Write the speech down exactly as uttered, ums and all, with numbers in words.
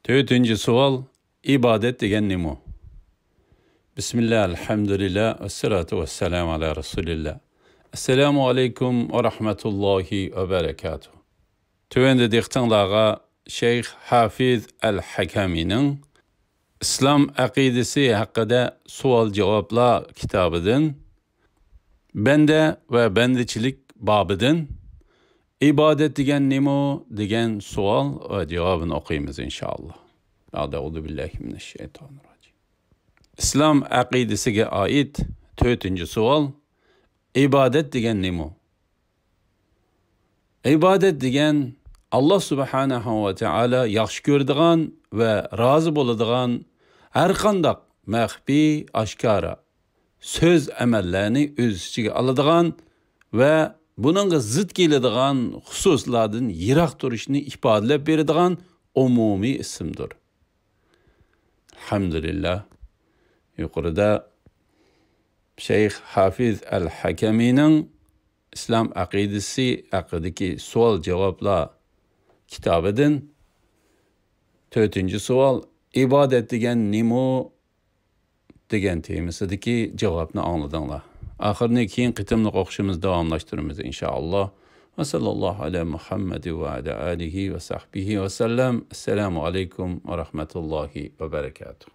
تۆتىنچى سوئال، ئىبادەت دېگەن نېمە؟ بىسمىللا، ئەلھەمدۇلىللا، ۋەسسالاتۇ ۋەسسالامۇ ئالا رەسۇلىللا. ئەسسالامۇ ئەلەيكۇم ۋە رەھمەتۇللاھى ۋە بەرەكاتۇھ. تۆۋەندە دىققىتىڭلارغا شەيخ ھافىز ئەل ھەكەمىنىڭ ئىسلام ئەقىدىسى ھەققىدە سوئال-جاۋابلار كىتابىدىن، بەندە ۋە بەندىچىلىك بابىدىن، ئىبادەت دېگەن نېمە؟ دېگەن سوئال ۋە جاۋابىنى ئوقۇيمىز، ئىنشائاللا. بەئدە، ئەئۇزۇ بىللاھى مىنەششەيتانىررەجىم. ئىسلام ئەقىدىسىگە ئائىت تۆتىنچى سوئال، ئىبادەت دېگەن نېمە؟ ئىبادەت دېگەن، ئاللا سۇبھانەھۇ ۋە تائالا ياخشى كۆرىدىغان ۋە رازى بولىدىغان ھەرقانداق مەخپىي، ئاشكارا سۆز، ئەمەللەرنى ئۆز ئىچىگە ئالىدىغان ۋە بۇنىڭغا زىت كېلىدىغان خۇسۇسلاردىن يىراق تۇرۇشنى ئىپادىلەپ بېرىدىغان ئومۇمىي ئىسىمدۇر. ئەلھەمدۇلىللا، يۇقىرىدا شەيخ ھافىز ئەل ھەكەمىنىڭ ئىسلام ئەقىدىسى ھەققىدىكى سوئال-جاۋابلار كىتابىدىن تۆتىنچى سوئال، ئىبادەت دېگەن نېمە؟ دېگەن تېمىسىدىكى جاۋابنى ئاڭلىدىڭلار. ئاخىرىنى كېيىن قېتىملىق ئوقۇشىمىزدا داۋاملاشتۇرىمىز، ئىنشائاللا. ۋە ساللاللاھۇ ئەلا مۇھەممەد ۋە ئەلا ئالىھى ۋە سەھبىھى ۋە سەللەم. ئەسسالامۇ ئەلەيكۇم ۋە رەھمەتۇللاھى ۋە بەرەكاتۇھ.